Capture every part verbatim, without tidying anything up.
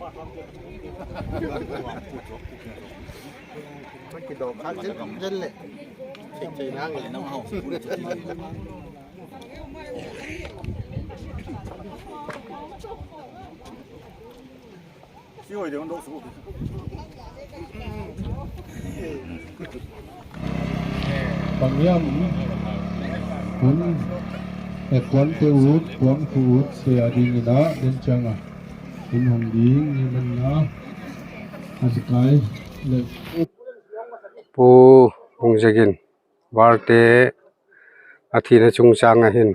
Pangiam hun, eh, kuante ut, kuang khu ut, se a ding in a, den chang a. In hong ding, ni man na, a sikai, le. Pu Bungzagin Valte a thina chungchang a hin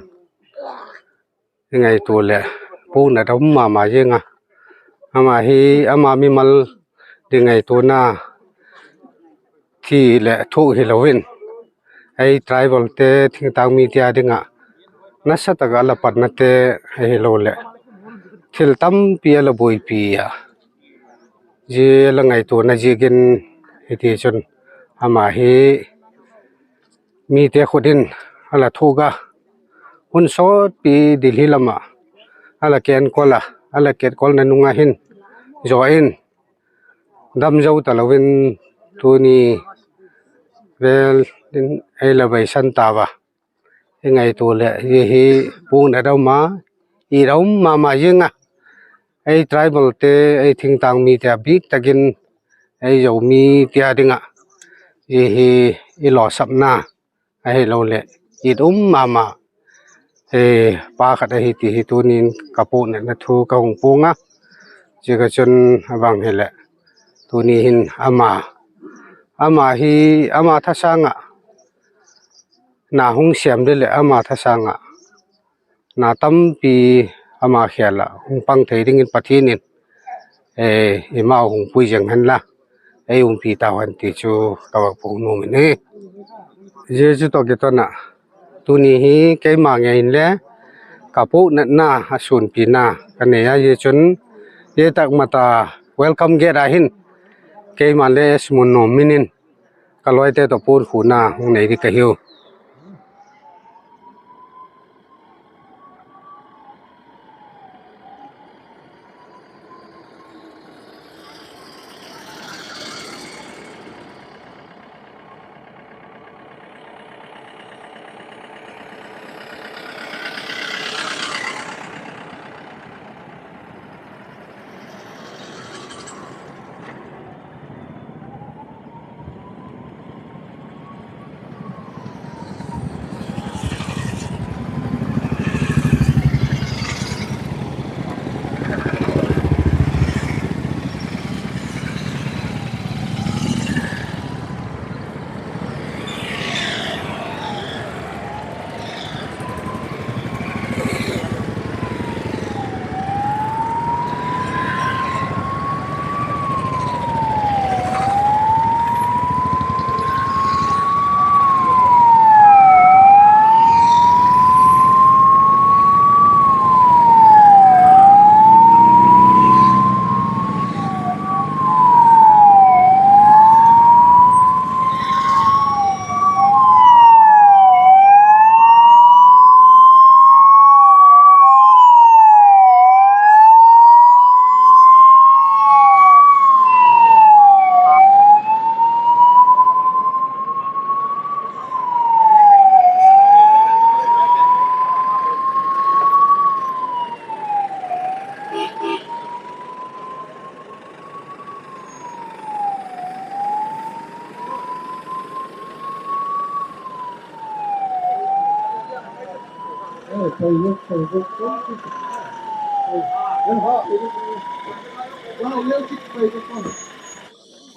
i ngaihtuah leh, puknat a um mahmah zing a. Amah hi, ama mimal di ngaihtuahna thil leh thuk hilou in, ei tribal te, thingtang mite a ding a nasatak a la patna te, ahilou leh thil tampi a la buaipih a, zia la ngaihtuahna ziakin hiti chun, amah hi mite khut in a la thuk a, hun sawtpi Delhi lam ah a la kenkol a, a la ketkolna nung a hin zaw in, dam zou talou in tuni vel in ei la beisan ta ua. I ngaihtuah leh, zia hi puknat a um a, it a um mahmah zing a. Ei tribal te, ei thingtang mite a biktakin, ei Zomi te a ding a, zia hi i lawsapna, ahilou leh it um mahmah, eh, pa khat ahi ti hi tuni'n ka puknatna thu ka hong puang a. Ziak a chun a bang hileh, tuni hin ama, ama hi, ama thasang a na hong siam di leh, ama thasang a na tampi ama khial a hong pang thei dingin Pathian in, eh, eimau hong pui zeng hen la, ei umpi ta hen ti chu ka va phawk nuam in e. Zia chu toh kiton a, tuni hi keimah ngei in leh ka puknatna a sunpihna ka nei a, zia chun, zia tak mah ta welcome gate a hin keimah leh S Munnuam min in ka lawmte toh pawnkhuhna hong nei di ka hi uh.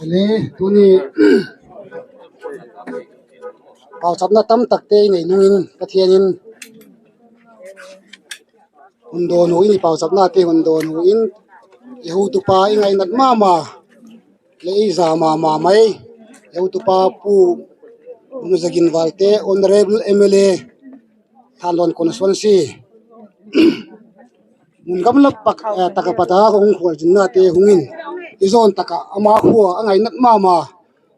Ele, tuni pauchapna tamtak te i neih nungin Pathian in hun dawn hu in, i pauchapna te hun dawn hu in, i hotupa i ngainat mahmah leh i za mahmah mai, i hotupa Pu Bungzagin Valte, Honorable M L A, Thanlon Constituency, mun gamla pak, eh, tak a pat a hong khualzinna te hong in, i zawn tak a ama khua a ngainat mahmah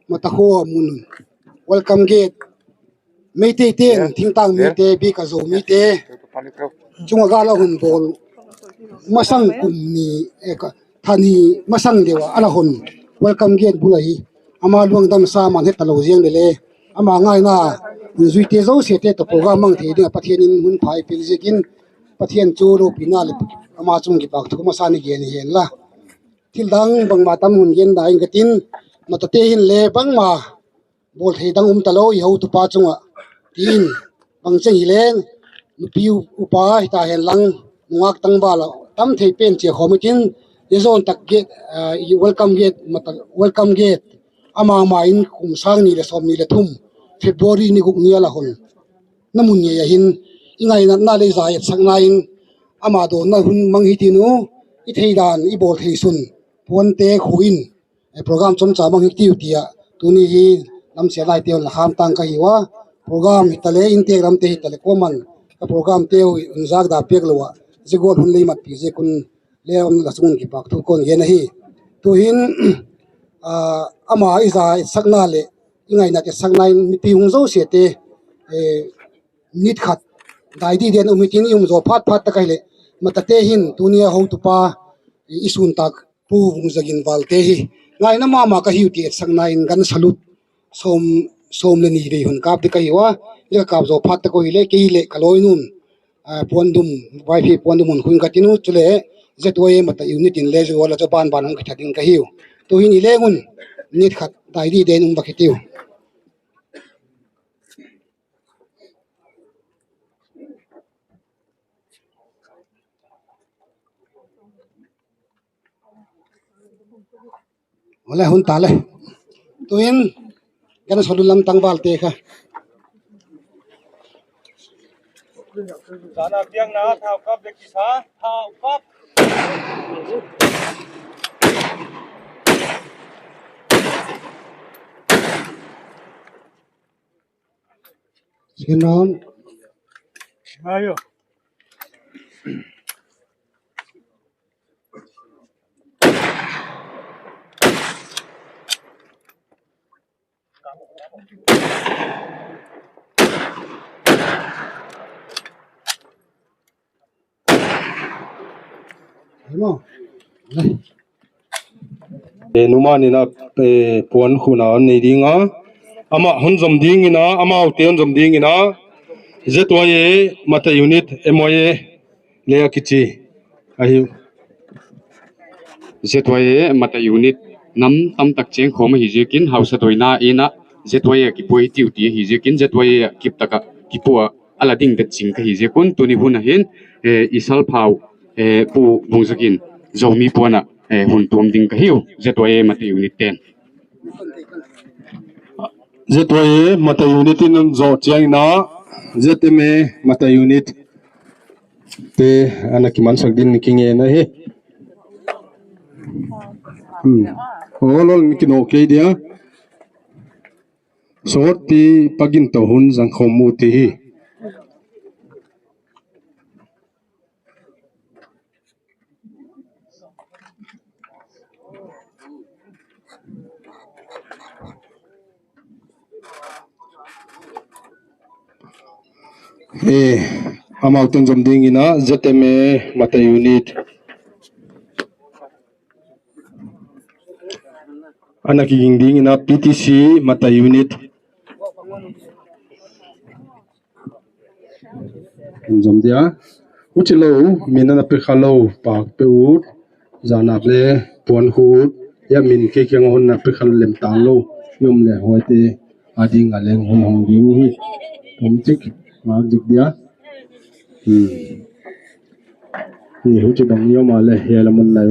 Mata khua mun welcome gate, Meitei te'n, thingtang mite, bik a Zomite chung a gal a hun bawl masang kum ni, eh, ka, thani masang deuh a la hon welcome gate bul ahi. Ama luang dam sa man het ta lou ziang lele, ama ngaihna in zuite zosiate toh program mang thei ding a Pathian in hun pha ei pil ziakin Pathian chu loupina le ama chung kipak thu masa ni gen hen la. Thil dang bangmah tam hun gen ding ka tin, Matate hin le bangmah bawl thei dang um ta lou i hotupa chungah. Tin, bang cheng hi leng, nupi u-, upa hita hen lang, nungak tangval a tam thei pen chia khawm i tin, i zon tak gate, ah, i welcome gate, Mata-, welcome gate, ama ma in kum sang nih le sawmnih le thum, February ni guk ni a la hon na mun ngei a hin, i ngainatna le i za etsakna in, ama dawnna hun mang hi tin u, i thei dan, i bawl thei sun, puante khu in, eh, program chomcha mang hi tiu tia, tuni hi lamsia laite hon la kham tang ka hi ua, program hita le, inntek lamte hita le, kuaman ka program te uh un zak da piak lou a, zia gual hun lei mat pi ziak un le om la sung un kipak thu kon gen ahi. Tuhin, ah, ama i za etsakna le, i ngainat etsakna in mipi hung zosiate, eh, minute khat dai di den um hi tin i um zaw phat phat ta ka hi le, Matate hin tuni a hotupa, eh, i sun tak Pu Vungzagin Valte hi ngaina mahmah ka hi u ti etsakna in gan salute sawm, sawm le nih vei hon kap di ka hi ua, le ka kap zaw phat ta ka hi le, kei le ka lawi nu'n, ah, puandum, vaiphei puandum hun khun ka tin u, chule Z Y A Mata unit in le zu wala zo ban ban hong kitha ding ka hi u. Tuhin i leng un, minute khat dai di den um bak hi tiu. Ole hun ta le. Tuin, gan salute lam tangval te kha. Sana tiang na, thau kap de kisa, thau kap. Second round. Ayo. Eh, numan in a, eh, puan khuna hon nei ding a. Amah hon zom ding in a, amau te hon zom ding in a. Z Y A Mata unit, M Y A le a kichi ahi. Z Y A Mata unit nam tamtak cheng khawm ahi ziakin, hausa doina in a Z Y A kipua hi tiu ti ahi ziakin, Z Y A kip taka kipua a la ding det ching ka hi ziak un, tuni hun a hin, eh, i salphau, eh, Pu Vungzagin Zomi puan a, eh, hun tuam ding ka hi u, Z Y A Mata unit ten. Z Y A Mata unit in hon zoh chiang in a, Z M A Mata unit te ana kimansak din ni kinge na hi. Hmm. Ol ol ni kino kei dia. Sawtpi pakin toh hun zang khawm mu ti hi. Eh, amau ten zom ding in a, Z M A Mata unit. Ana kiging ding in a, P T C Mata unit. Zom dia. Huchi lou, min ana pe kha lou, pak pe ut. Zanak le puan khut, ya min kei kiang hon na pe kha lem tang lou. Yom le huaite a ding a leng hon hong ding hi. Tom chik, mak dik dia. Hmm. Hi huchi bang yom a le, hi la mun lai.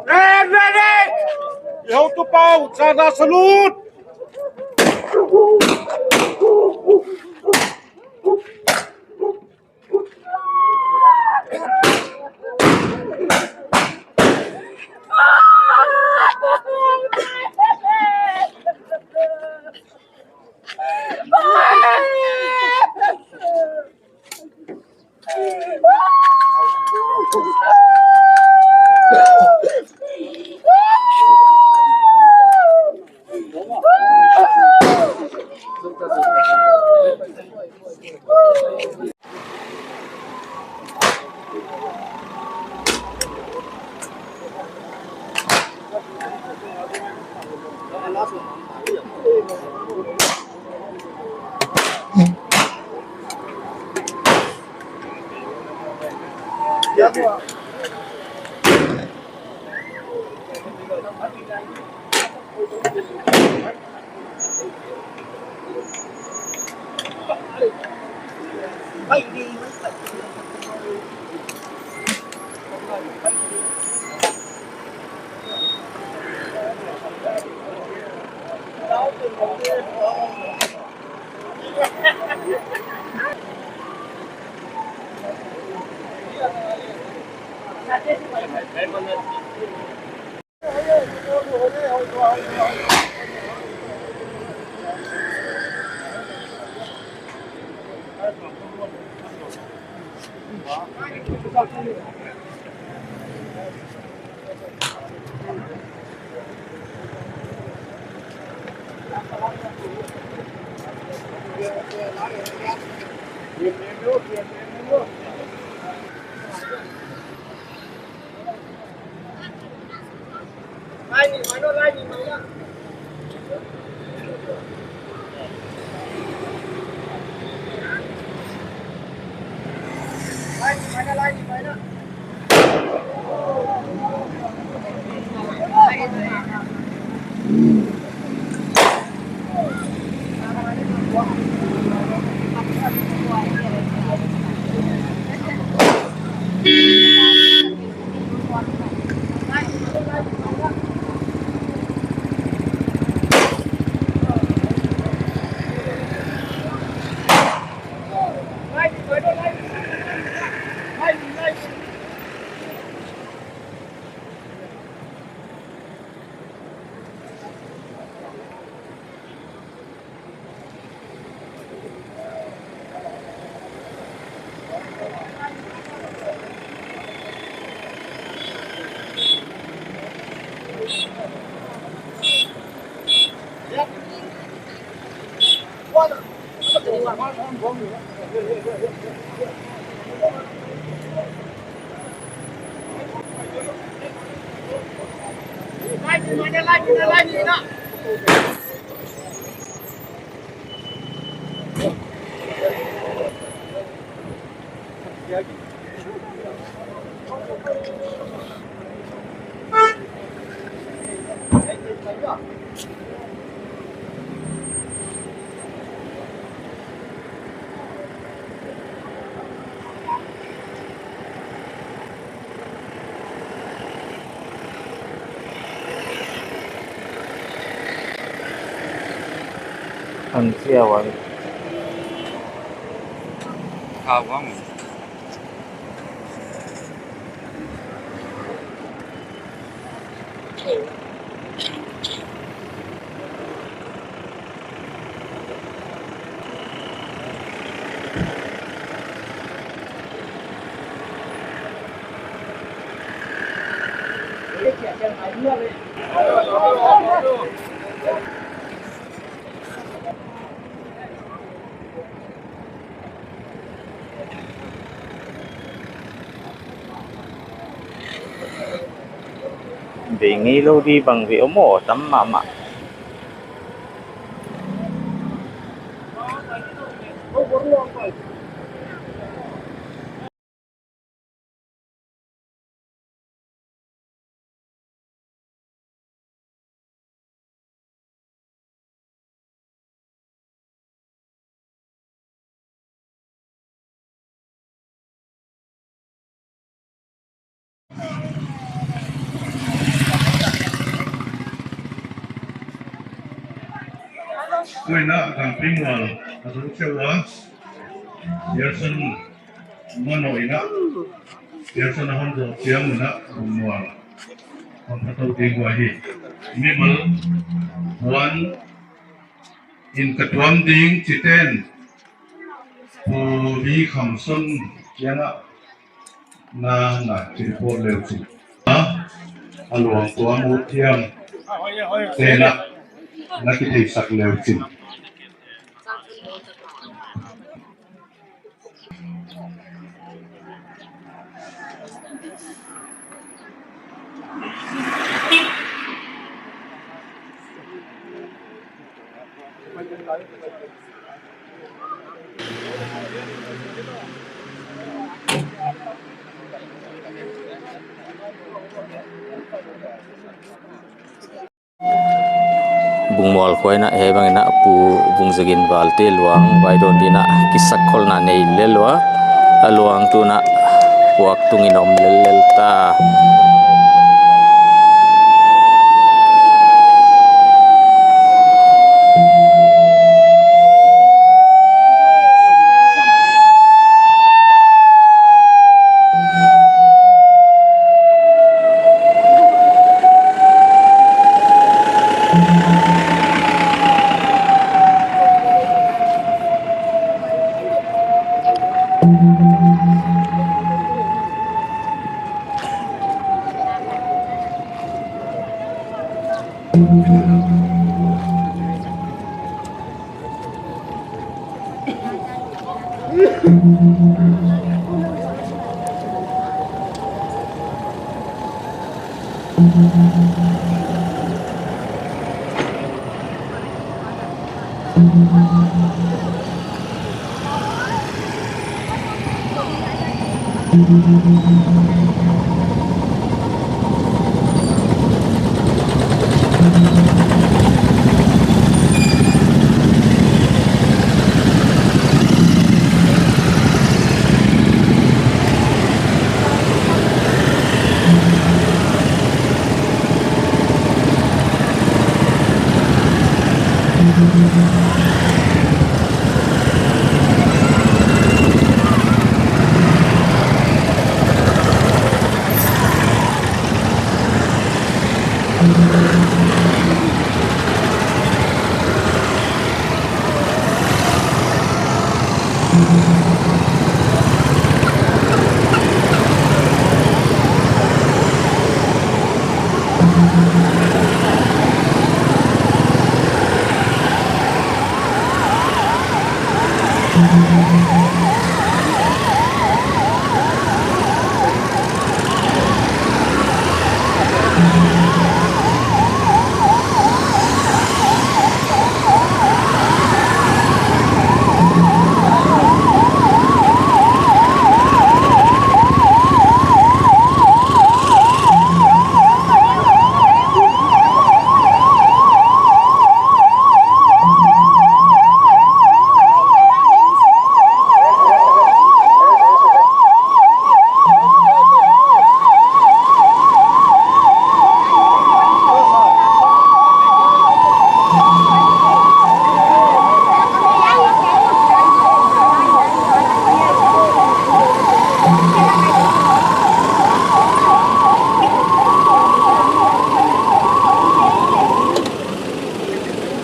Ready, ready! Ihau tu pau, sana salute! An sia wan. Awang. Bei ngeilou di bang ve om aw, tam mahmah. Tuin a Gangpingwal a zou cheuh a, Pearson manoh in a, Pearson a hon zou chiang un a, Bungmual hon phatou ding uh ahi. Mimal huan in ka tuam ding chiten, Pu Li Kham Son kiang ah na, na report leu chin. A, a luang tuam uh thiam te na, na kitheisak leu chin. Bungmual khua in a, hiai bang in a Pu Vungzaginvalte luang vai dawn ding in a kisakkholhna nei lel ua, a luang tuin a puak tung in om lellel ta.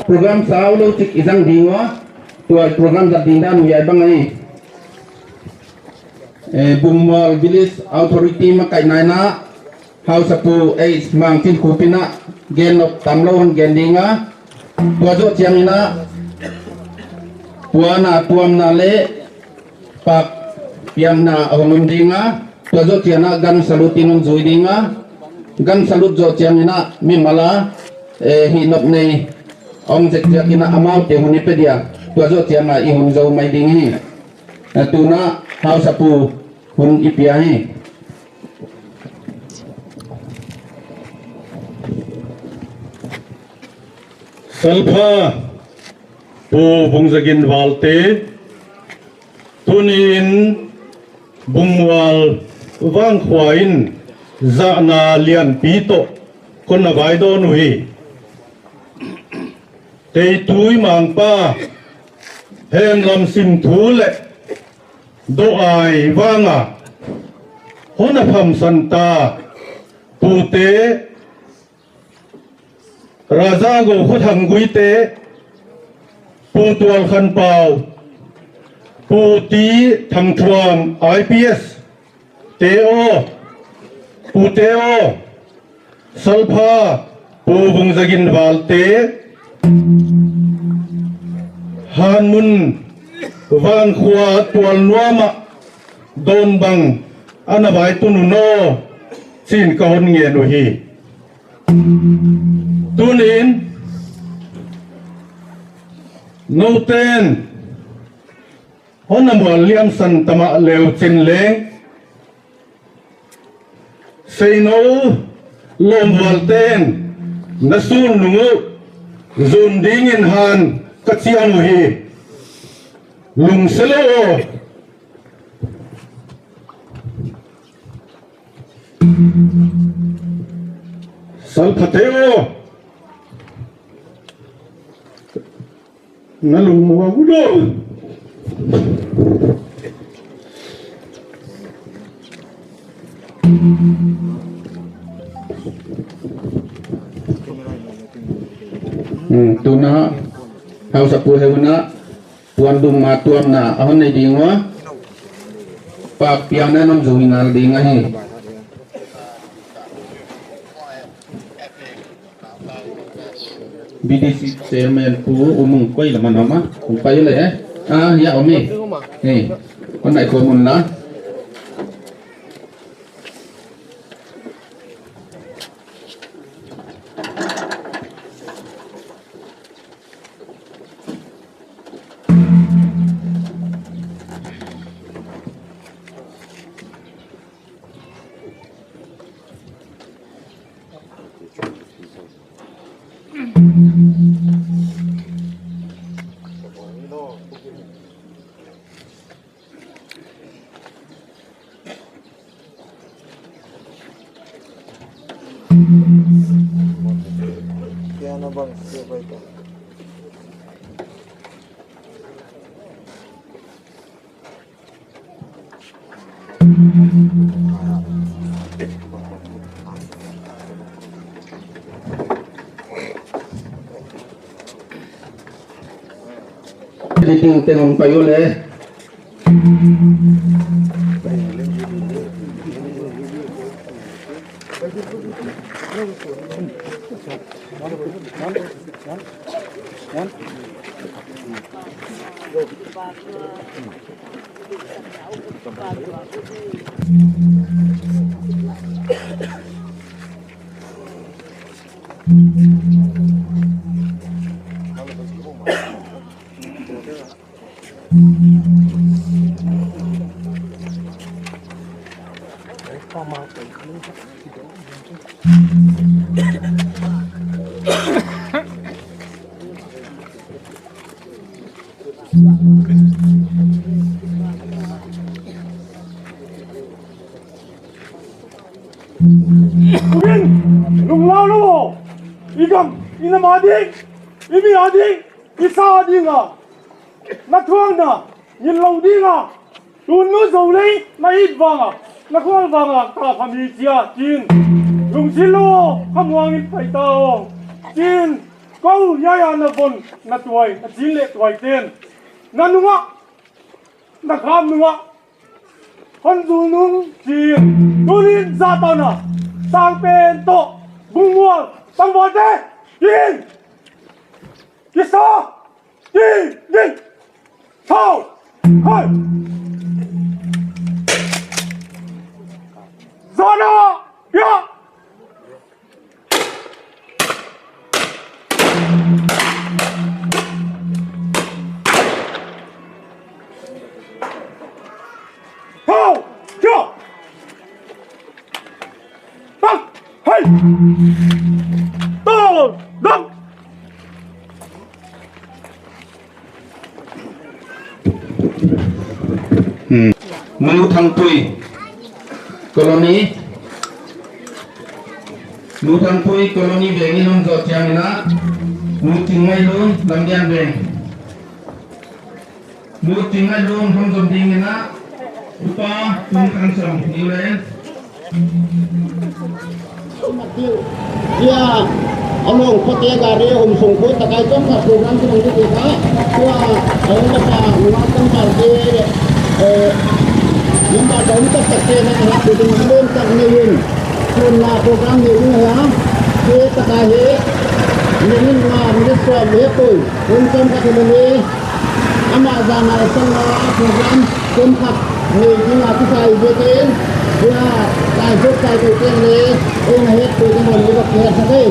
Program sau lou chik i zang ding ua, tua program zat ding dan uh hiai bang ahi. Eh, Bungmual Village Authority makaihna in a, Haosapu H Mangchinkhup in a, gen nop tamlou hon gen ding a, tua zoh chiang in a, puanna tuamna leh pak piakna a hong om ding a, tua zoh chiang a gun salute in hon zui ding a, gun salute zoh chiang in a mimal a, eh, hihnop nei hong zek ziak in a amaute hun i pe dia, tua zoh chiang a i hun zou mai ding hi. Eh, tun a Haosapu hun i pia hi. Salpha Pu Vungzagin Valte, tuni'n Bungmual Vangkhua in zahna lianpi toh kon na vaidawn uhi. Teitui Mangpa, Hemlam Simthu leh Doh Ai Vang a hon a phamsan ta pute, Raja Go Khuthang Guite, Pu Tual Khan Pau, Pu T Thang Thuam I P S te aw, pute aw, Salpha Pu Vungzagin Valte, Hanmun Vangkhua tual nuam ah dawn bang a na vai tun un aw, chi'n ka hon ngen uhi. Tuni'n noute'n hon na mual liamsan ta mahle uchin leng, Seinou lawmvualte'n na sun nung uh zun dingin han ka chiam uhi. Lungse lou aw. Salphate aw. Na lungmuang uh lou. Hmm, tun a Haosapu heuhna puan dum ma tuamna a hon nei ding ua, pak piakna in hon zui ngal ding ahi. B D C Chairman Pu U Mung koi lam a om a, hong pai le eh. Ah, ya om e. Ni, kon nai ko mun la. Editing teng hong pai uleh. Uvin, lunglau lou. I gam, i nam a ding, i mi a ding, i sa a ding a, na thuakna ngil lou ding a, tun nu zou lei na it vang a, na khual vang a ka pha mi chia chin. Lungsim lou, khamuang in pai ta aw. Chin. Kou hiai a na von na tuai, na chin leh tuaite'n, na nung ah, na kham nung ah hon zul nung chi'n, tuni'n zahtakna sangpen toh bungmual tangvalte, kiin, kisa, kiin, thau, hai, zana, ya. Hau! Kia! Tak! Hei! Tol! Dam! Hmm. Nu Thangpui Colony. Nu Thangpui Colony veng in hong zot chiang in a, Nu Tingngailun, Lamdian veng. Nu Tingngailun hong zot ding in a, Upa Tung Thang Song, New Land. Hia, a lawm khote gari a om sung khu takai chom khat program chu bang chu ti kha. Hia, a om kha nunga kan kal te, eh, member dang tak tak te na ka tu ding a lawm tak nei in. Sunna program nei in hia. Hia takai hi, ni in ma, ni sawm le pui. Hun chom khat ni. Amah zan a i sang a program kum khat nei ding a kisai ziakin, hia, tai zot tai kei ken le, ei na het pui ding hon le bak kihet sak ei.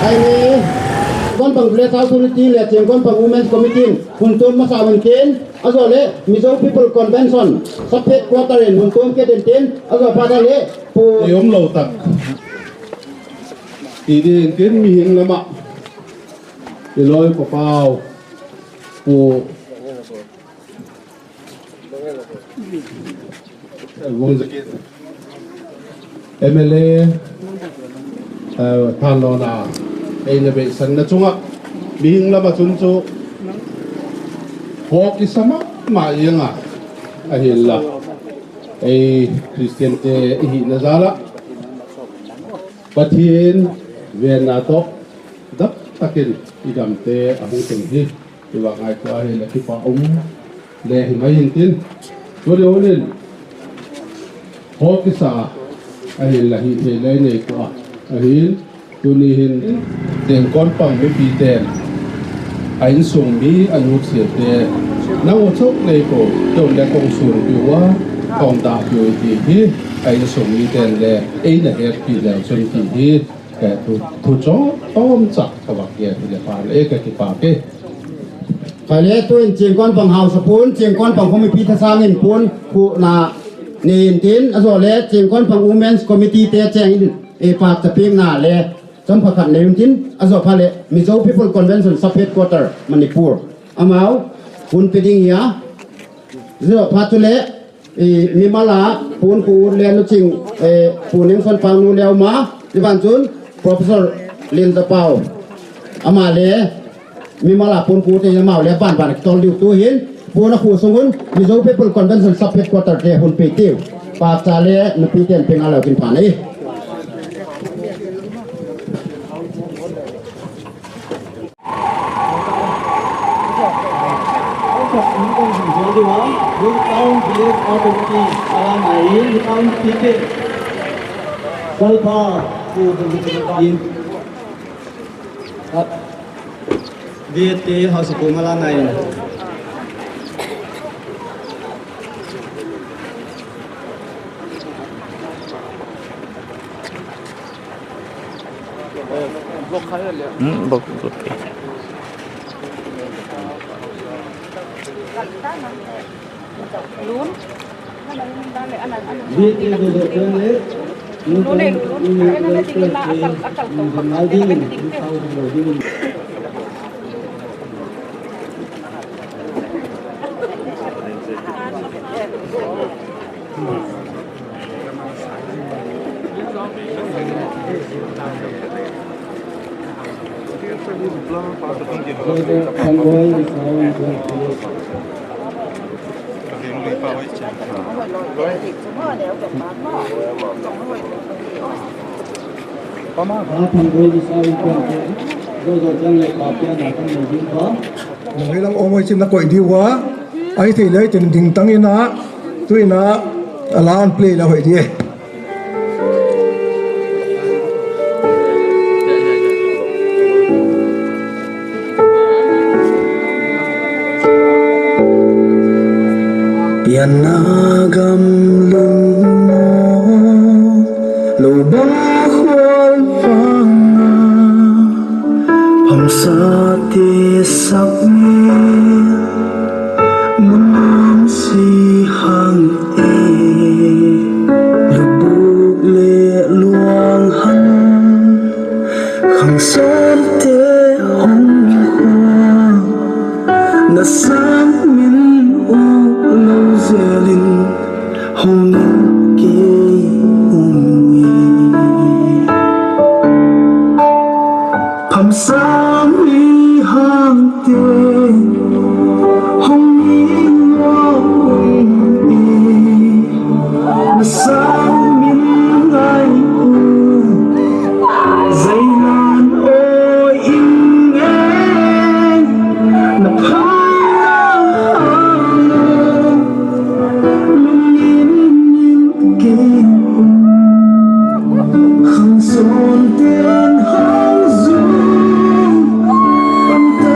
Ai ni, Konpang Village Authority le Chiang Konpang Women's Committee in hun tuam masa un ken, a zoh le Mizo People Convention Sub Headquarter in hun tuam kei den ten, a zoh pha le, pu. I om lou tak. I ding ken mihing lam ah. I loi ko pau. Pu. Vung Zakin. M L A, eh, Thanlon a. Ei na beisan na chunga. Mihing lam ah chun chu. Hawk i sa mahmah ing a. Ahinla. Ei Christian te i hihna zal ah. Pathian venna toh. Dak takin i damte a hong teng hi. I va ngaihtuah hi le kipak om le hi mai in tin. Tuni hun in hawk i sa a, ahinla hih theih le nei tuah a. Ahin, tuni hin Chiang Konpang mipi ten a insung mi a nusia te nang uh chauh nei ko, tun le kong sun piu a, kong dah piu i ti hi, a insung mi ten le ei na hetpih le chun ti hi. Ka thu, thu chawm, chawm chak ka va gen hi le pan, eh, ka kipak e. Ka le tu in Chiang Konpang hausa pun, Chiang Konpang khomipi thasang in pun, puna nei in tin, a zoh le Chiang Konpang Women's Committee te chiang in, eh, pakta piakna le, chawm khat khat nei un tin, a zoh pha le Mizo People Convention Sub Headquarter Manipur. Amau, hun pe ding hia, zoh pha tu le, I, mimal a, pun pu le nu ching, eh, pu ning son pang nu leu ma, i van chun, Professor Lin Za Pau. Ama le, mimal a pun pu te amau le ban ban tol diu tu hin, pun a khu sung un, Mizo People Convention Sub Headquarter te hun pe tiu. Pakta le, nupi ten pe nga leu kin pan ei. Town Village Authority a la nai in, town people. Salpa, in. Viete House ko a la nai in. Hmm, block, block. Lun. Lun eh, lun. Lun eh, lun. Akal, akal, akal. Ka thang koi di sa in kuan ke. Zo zo chang le pa pia na kan le din pa. Nang hilang omoi chin na koi di ua. Ai thei le tin ding tang ina. Tu ina. Alan play la hoi di e. Pianna gam lungmawng, lou bang khual vanga, phamsate sak me, mun nuam si hang e, lubuk le luang han, khang sawnte hong khua, na sang min uh lou zelin hong in kei um e. Phamsa mi hangte hong in ngawng e. Na sang min ngai uh, zeilan aw ing e, na pha hang lungin in kei um, khang sawnten hang zung pang ta.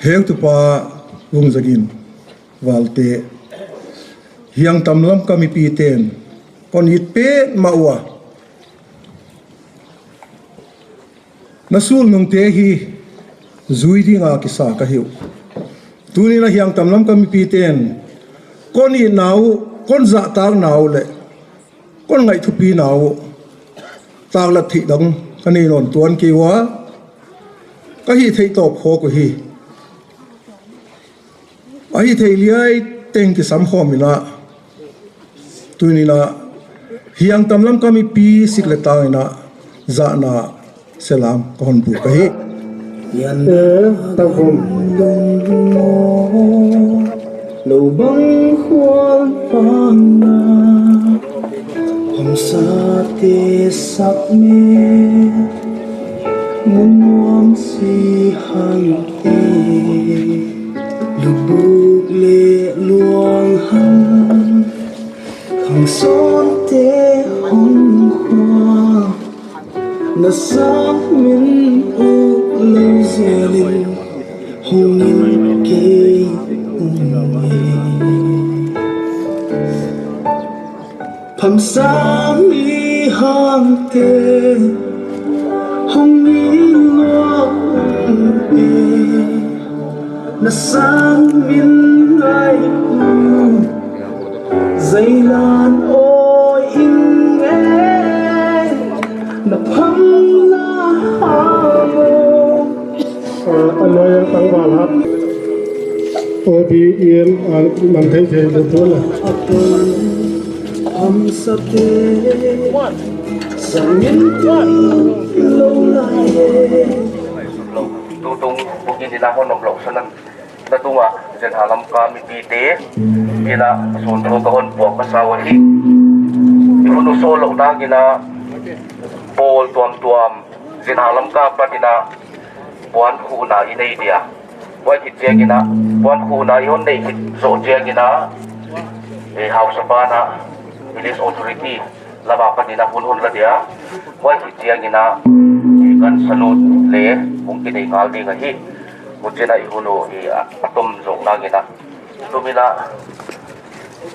Heutupa Vungzagin Valte, Hiangtam Lamka mipiten kon it petmah ua. Na sulnungte hi zui dinga kisa ka hi uh. Tuni'n a Hiangtam Lamka mipiten kon itna uh, kon zahtakna uh leh kon ngaih thupina uh taklat theih dang ka nei nawn tuan kei ua, ka hih theih tawp khawk uhi. A hih theih liai teng kisam khawm ina, tuni'n a Hiangtam Lamka mipi sik le tang ina zahna selam ka hon buk ahi. Yan e, tang khawm. Lou bang khual vanga, phamsate sak me, mun nuam si hang e, lubuk le luang han, khang sawnte hong khua, na sang min uh lou zelin hong in kei um e. Phamsa mi hangte hong in ngawng e, na sang min ngai uh, zeilan aw ing e, na phang la hang e. A, a nuai a tangval hak. O D M, a, man thei thei lu tu la. Phamsate, sang min lou lai e. Tutung, bukin ina hon om lou sanan. Na tunga, Zenhang Lamka mipite, ina sun tu ka hon puak ka sa uhi. I hun uh sawt louhna dingin a, pawl tuamtuam, Zenhang Lamka apat ina, puan khuhna i nei dia. Huai khit chiangin a, puan khuhna i hon neih khit zoh chiangin a, e, Hausapa na, Village Authority lam apat ina hun hon la dia. Huai khit chiangin a, e, kan sanut le, hong kinei ngal ding ahi. Huchiin a i hun uh, e, a, a tom zoh dingin a. Tumina,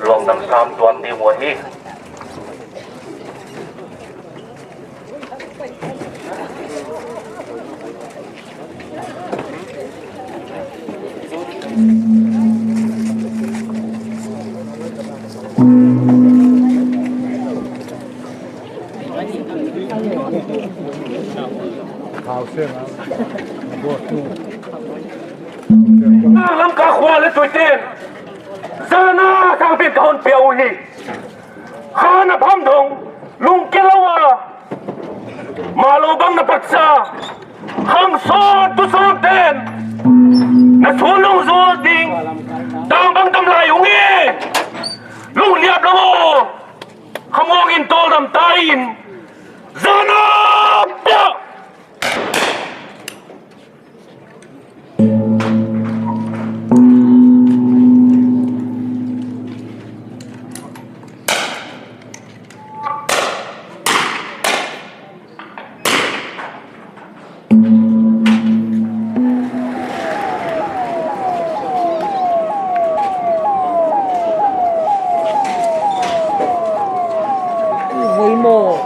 luang dang sam tuam ding uh ahi. Lamka khua le tuite'n zahna sang pen ka hon pia uhi. Kha na pham dong, lungke lou a, ma lou bang na patsa, khang sawn tu sawnte'n Na sun lungzul ding, tang bang tam lai ung e. Lungliap lou maw. Khamuang in tawldam ta in. Zana pia. Vui maw.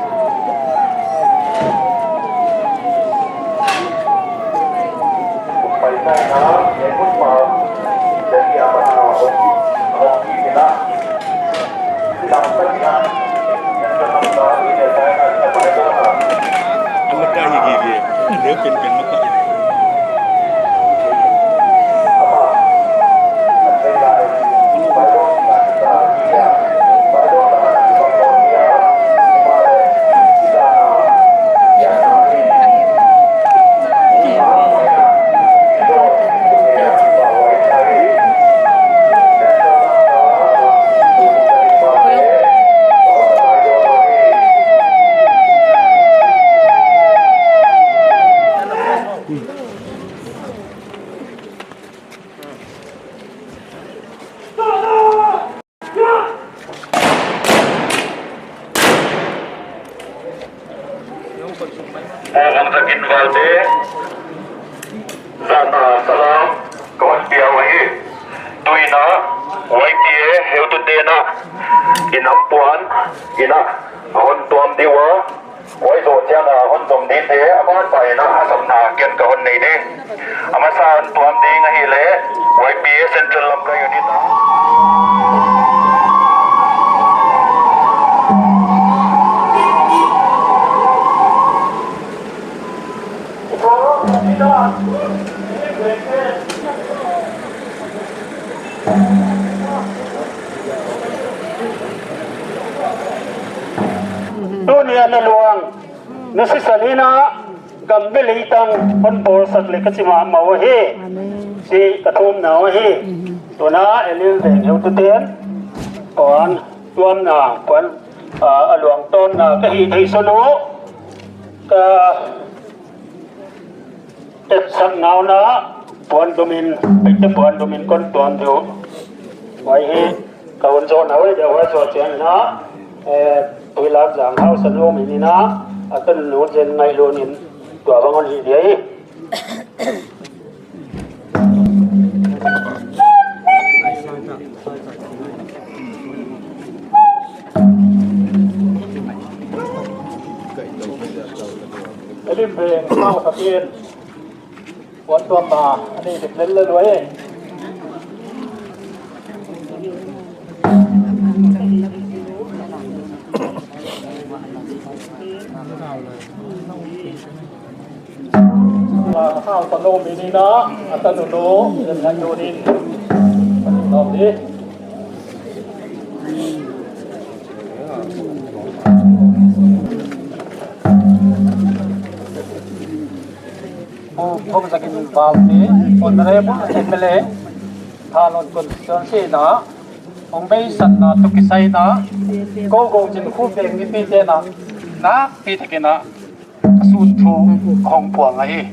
Pawlkhat in valte, zana salam ka hon pia uhi. Tuin a, Y P A heutute'n a, i nam puan in a, a hon tuam di ua. Huai zoh chiang a hon zom dingte, a ban pai in a, a sapna ken ka hon nei ding. A masa hon tuam ding ahihleh, Y P A Central Lamka Unit a. Tuni a na luang, na sisan in a, gam leh leitang hon bawlsak leh ka chi mahmah uhi. Amen. Chih ka thumna uhi. Amen. Tuin a, Elim veng heutute'n puan tuamna, puan, ah, a luang tawnna ka hih theih sun uh, ka etsak nawn a, puan dum in, Paite puan dum in kon tuam di uh. Huai hi ka hun zohna uhi, dia huai zoh chiang in a, eh, Tuilak Zang hausa nu Min in a, a tanu Zen Ngailun in tuabang hon hih di hi. Elim veng hausa te'n puan tuamna a nei dek lel lua e. Hausa nu Min in a, a tanu nu, Zen Ngailun in, nom di. Pu Thongzak in valte, Honorable M L A, Thanlon constituency in a, hong beisakna toh kisai in a, kou Gouchin Khup veng mipite'n a, nakpi takin a, sun thu hong puang ahi.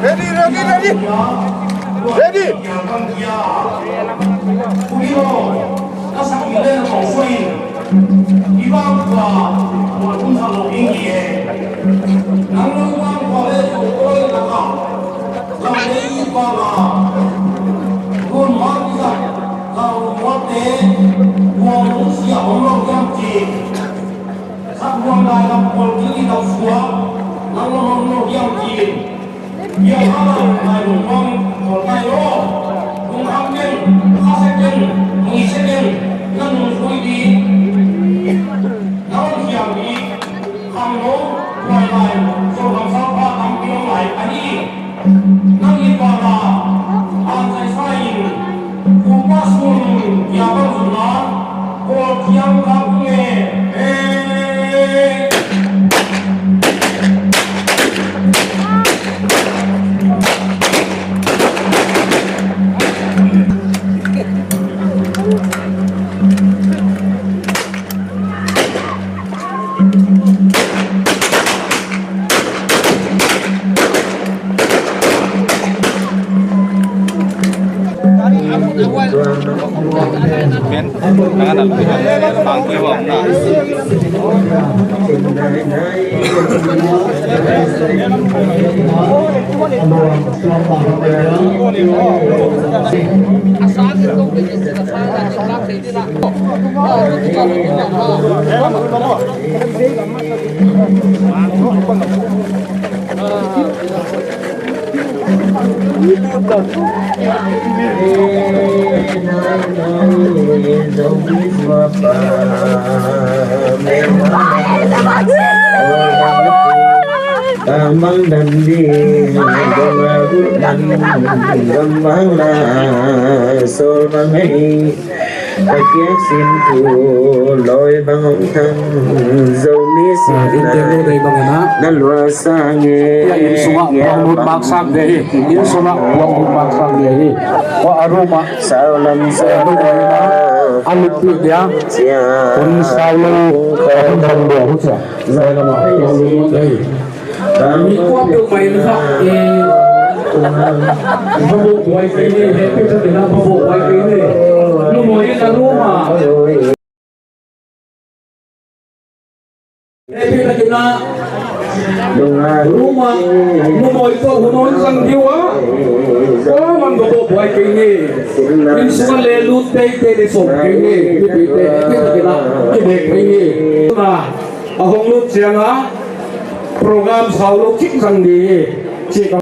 Ready, ready, ready. Ready. Sak huam lai lam pawl thil i dam suak, nang lam hong lo hiam chin. Bia kha lai lai lungkham khawl lai lo. Lungkham ken, kha sek ken, nui sek ken, na nungzui di, na hong hiam di, khangno, lai lai, sawlkam sapa tampi om lai ahi. Nang i pala, an sai sai in, upa sun, ya bang sun la, ko thiang kha nge, eh. Amang dan di, dan lagu dan, dan bang la, sol bang ai. Pakiak sin tu loi bang hong thang, Zomi sin na lua sang e. Inn sung ah puangnut maksak di hi. Inn sung ah puangnut maksak di hi. Ko a room ah. Sau lam sa. A room ah. A lupi dia. Sia. Kun sau lam. Kun bang dia. Husa. Zai lam ah. Zai. Mi kuapeuhmah in kha, eh, va bawhbuai kei ni, hehpihna dingin va bawhbuai kei ni. Numei in a room ah. Hehpihna dingin room ah. Numei toh hun hon zang di ua. Kuamah in va bawhbuai kei ni. Inn sung ah leh lut teitei leh sawm kei ni. Hehpihna dingin kibek kei ni. A hong lut chiang a, program sau lou chik zang di hi. Chik a